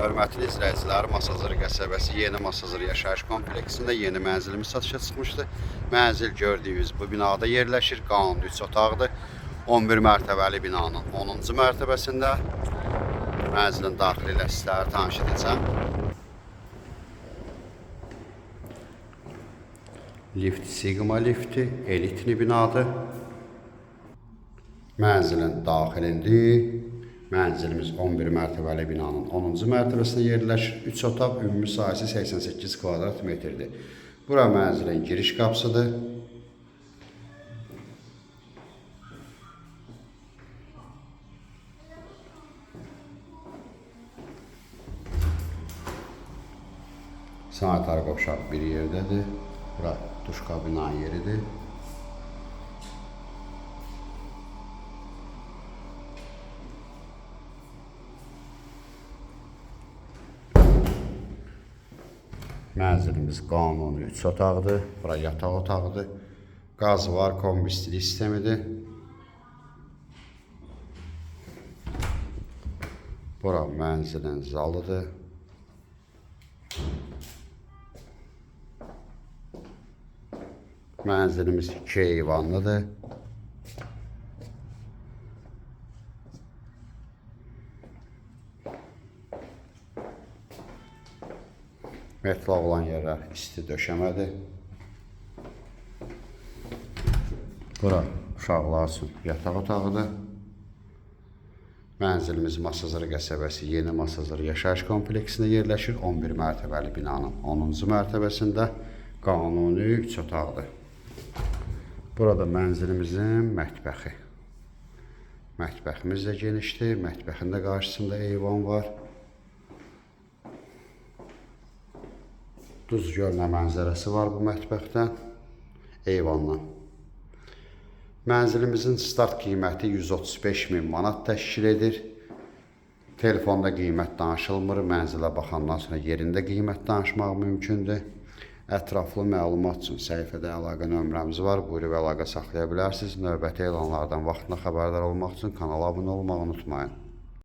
Hörmətli izləyicilər, Masazır qəsəbəsi Yeni Masazır yaşayış kompleksində yeni mənzilimiz satışa çıxmışdı. Mənzil gördüyünüz bu binada yerləşir. Qanuni 3 otaqdır. 11 mərtəbəli binanın 10-cu mərtəbəsində. Mənzilin daxili ilə sizləri tanış edəcəm. Lift Sigma lifti, elitli binadır. Mənzilin daxilində. Mənzilimiz 11 mərtəbəli binanın 10-cu mərtəbəsində yerləşir. 3 otaq, ümumi sahəsi 88 kvadrat metrdir. Bura mənzilin giriş qapısıdır. Sanitar qovşaq bir yerdədir. Bura duş kabinanın yeridir. Mənzilimiz qanuni 3 otaqdır. Bura yataq otağıdır. Qaz var, kombi istilik sistemidir. Bura mənzilin zalıdır. Mənzilimiz 2 eyvanlıdır. Metlaq olan yerlər isti döşəmədir. Bura uşaqlar üçün yataq otağıdır. Mənzilimiz Masazır qəsəbəsi Yeni Masazır yaşayış kompleksində yerləşir. 11 mərtəbəli binanın 10-cu mərtəbəsində qanuni 3 otaqdır. Burada mənzilimizin mətbəxi. Mətbəximiz də genişdir. Mətbəxin də qarşısında eyvan var. Duz gölünə mənzərəsi var bu mətbəxdən, eyvandan. Mənzilimizin start qiyməti 135 min manat təşkil edir. Telefonda qiymət danışılmır. Mənzilə baxandan sonra yerində qiymət danışmaq mümkündür. Ətraflı məlumat üçün səhifədə əlaqə nömrəmiz var. Buyurub əlaqə saxlaya bilərsiniz. Növbəti elanlardan vaxtında xəbərdar olmaq üçün kanala abunə olmağı unutmayın.